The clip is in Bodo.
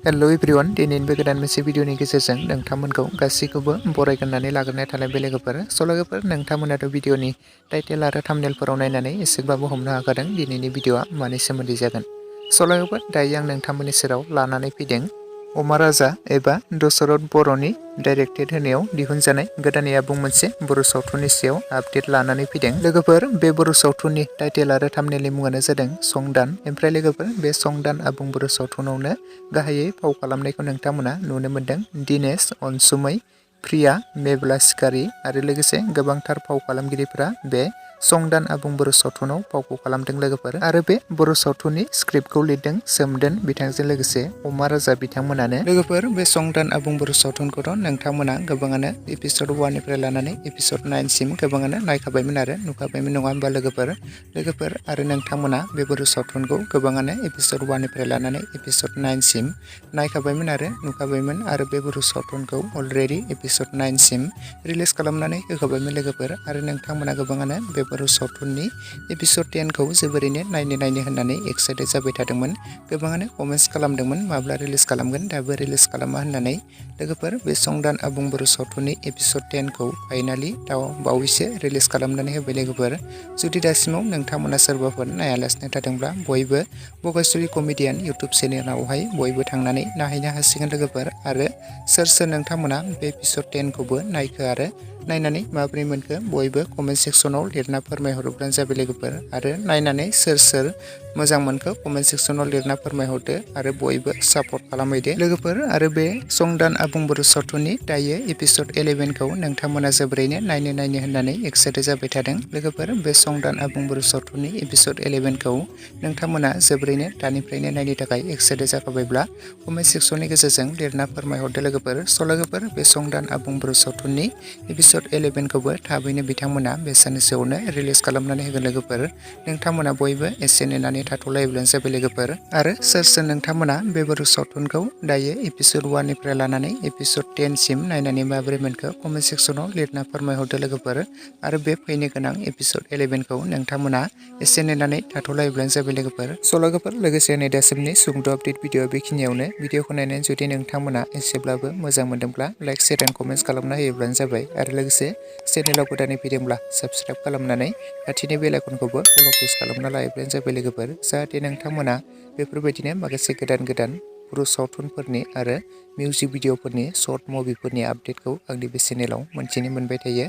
हेलो एभ्रिवान दिनैनिबो गोदान मोनसे भिडिअनि गेजेरजों नोंथांमोनखौ गासैखौबो बरायगोननानै लाग्रोनाय थानाय लोगोफोर लोगोफोर नोंथांमोनाथ' भिडिअनि टाइटेल आरो थाम्बनेलफोराव नायनानै एसेबाबो हमनो हाखादों दिनैनि भिडिअआ मानि सोमोन्दै जागोन। लोगोफोर दायो आं नोंथांमोननि सेराव लानानै फैदों अमा राजा एबा दशरथ बर'नि डाइरेक्टेड होनायाव दिहुनजानाय गोदानै आबुं मोनसे बर' सावथुननि सायाव आपडेट लानानै फैदों। लोगोफोर बे बर' सावथुननि टाइटेल आरो थाम्बनेलनि मुङानो जादों संदान। ओमफ्राय लोगोफोर बे संदान आबुं बर' सावथुनावनो गाहायै फाव खालामनायखौ नोंथांमोना नुनो मोन्दों दिनेश अनसुमै, प्रिया, मेब्ला सिखारि आरो लोगोसे गोबांथार फाव खालामगिरिफोरा बे संदान आबुं बर' सावथुनाव फावखौ खालामदों लोगोफोर। आरो बे बर' सावथुननि स्क्रिप्टखौ लिरदों सोमदोन बिथांजों लोगोसे अमा राजा बिथांमोनानो। लोगोफोर बे संदान आबुं बर' सावथुनखौथ' नोंथांमोना गोबाङानो एपिसड 1 निफ्राय लानानै एपिसड 9 सिम गोबाङानो नायखाबायमोन आरो नुखाबायमोन नङा होमबा लोगोफोर आरो नोंथांमोना बे बर' सावथुनखौ गोबाङानो एपिसड 1 निफ्राय लानानै एपिसड 9 सिम नायखाबायमोन आरो नुखाबायमोन आरो बे बर' सावथुनखौ अलरेडि एपिसड 9 सिम रिलिज खालामनानै होखाबायमोन लोगोफोर। आरो नोंथांमोना गोबाङानो बे बर' सावथुननि एपिसड 10 खौ जोबोरैनो नायनो होननानै एक्साइटेड जाबाय थादोंमोन। गोबाङानो कमेन्ट्स खालामदोंमोन माब्ला रिलिज खालामगोन, दाबो रिलिज खालामा होननानै। लोगोफोर बे संदान आबुं बर' सावथुननि एपिसड 10 खौ फाइनालि बावैसो रिलिज खालामनानै होबाय लोगोफोर। जुदि दासिमाव नोंथांमोना सोरबाफोर नायालासिनो थादोंब्ला बयबो बगासुरि कमेडियान इउटुब चेनेलावहाय बयबो थांनानै नायहैनो हासिगोन लोगोफोर। आरो सोर नोंथांमोना बे एपिसड 10 खौबो नायखो आरो नायनानै माबोरै मोनखो बयबो कमेन्ट सेक्सनाव लिरना फोरमायहरोब्लानो जाबाय लोगोफोर। आरो नायनानै सोर मोजां मोनखो कमेन्ट सेक्सनाव लिरना फोरमायहरदो आरो बयबो सापर्ट खालामहैदो लोगोफोर। आरो बे संदान आबुं बर' सावथुननि दायो एपिसड 11 खौ नोंथांमोना जोबोरैनो नायनो होननानै एक्साइटेड जाबाय थादों लोगोफोर। बे संदान आबुं बर' सावथुननि एपिसड 11 खौ नोंथांमोना जोबोरैनो दानिफ्रायनो नायनो थाखाय एक्साइटेड जाखाबायब्ला कमेन्ट सेक्सननि गेजेरजों लिरना फोरमायहरदो लोगोफोर। लोगोफोर बे संदान आबुं बर' सावथुननि एपिसड 11 खौबो थाबैनो बिथांमोना बे साननैसोआवनो रिलिज खालामनानै होगोन लोगोफोर। नोंथांमोना बयबो एसे नेनानै थाथ'लायोब्लानो जाबाय लोगोफोर। आरो सोर नोंथांमोना बे बर' सावथुनखौ दायो एपिसड 1 निफ्राय लानानै एपिसड 10 सिम नायनानै माबोरै मोनखो कमेन्ट सेक्सनाव लिरना फोरमायहरदो लोगोफोर। आरो बे फैनो गोनां एपिसड 11 खौ नोंथांमोना एसे नेनानै थाथ'लायोब्लानो जाबाय लोगोफोर। लोगोफोर लोगोसे नै दासिमनि सुंद' आपडेट भिडिअ बेखिनियावनो। भिडिअखौ नायनानै जुदि नोंथांमोना एसेब्लाबो मोजां मोनदोंब्ला लाइक शेयार एन्ड कमेन्ट्स खालामना होयोब्लानो जाबाय। आरो लोगोसे चेनेलाव गोदानै फैदोंब्ला साबस्क्राइब खालामनानै खाथिनि बेल आइकनखौबो अल प्रेस खालामना लायोब्लानो जाबाय लोगोफोर। जाहाथे नोंथांमोना बेफोरबायदिनो माखासे गोदान बर' सावथुनफोरनि आरो मिउजिक भिडिअफोरनि शर्ट मुभिफोरनि आपडेटखौ आंनि बे चेनेलाव मोनथिनो मोनबाय थायो।